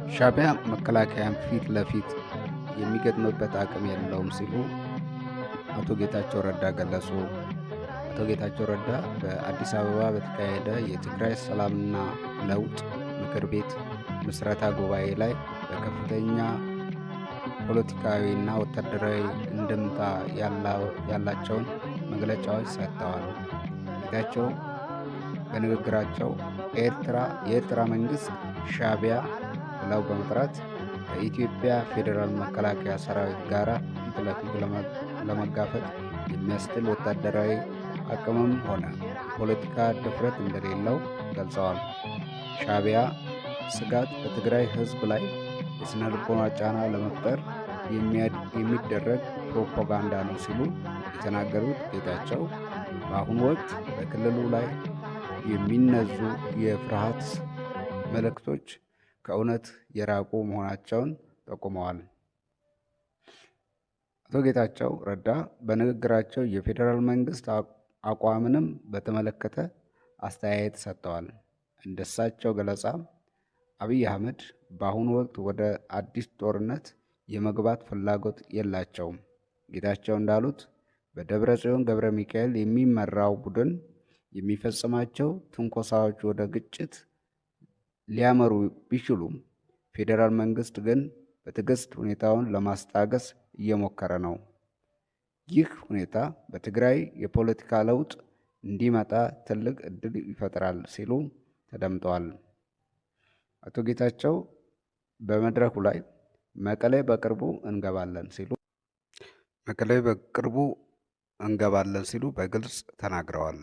ሻዕቢያ መከላከያን ፊት ለፊት የሚገጥምበት አቅም የለውም ሲሉ አቶ ጌታቸው ረዳ ገለጹ። አቶ ጌታቸው ረዳ በአዲስ አበባ በተካሄደ የትግራይ ሰላምና ለውጥ ምክር ቤት ምስረታ ጉባኤ ላይ በከፍተኛ ፖለቲካዊና ወታደራዊ እንድምታ ያላቸውን መግለጫዎች ሰጥተዋል። ጌታቸው በንግግራቸው የኤርትራ መንግስት ሻዕቢያ ብለው በመጥራት ከኢትዮጵያ ፌዴራል መከላከያ ሰራዊት ጋር ፊት ለፊት ለመጋፈጥ የሚያስችል ወታደራዊ አቅምም ሆነ የፖለቲካ ድፍረት እንደሌለው ገልጸዋል። ሻዕቢያ ስጋት በትግራይ ሕዝብ ላይ የስነ ልቦና ጫና ለመፍጠር የሚደረግ ፕሮፓጋንዳ ነው ሲሉ የተናገሩት ጌታቸው በአሁኑ ወቅት በክልሉ ላይ የሚነዙ የፍርሃት መልእክቶች ከእውነት የራቁ መሆናቸውን ጠቁመዋል። አቶ ጌታቸው ረዳ በንግግራቸው የፌዴራል መንግስት አቋምንም በተመለከተ አስተያየት ሰጥተዋል። እንደሳቸው ገለጻ አብይ አህመድ በአሁኑ ወቅት ወደ አዲስ ጦርነት የመግባት ፍላጎት የላቸውም። ጌታቸው እንዳሉት በደብረ ጽዮን ገብረ ሚካኤል የሚመራው ቡድን የሚፈጽማቸው ትንኮሳዎች ወደ ግጭት ሊያመሩ ቢችሉም ፌዴራል መንግስት ግን በትዕግስት ሁኔታውን ለማስታገስ እየሞከረ ነው። ይህ ሁኔታ በትግራይ የፖለቲካ ለውጥ እንዲመጣ ትልቅ ዕድል ይፈጥራል ሲሉ ተደምጠዋል። አቶ ጌታቸው በመድረኩ ላይ መቀሌ በቅርቡ እንገባለን ሲሉ መቀሌ በቅርቡ እንገባለን ሲሉ በግልጽ ተናግረዋል።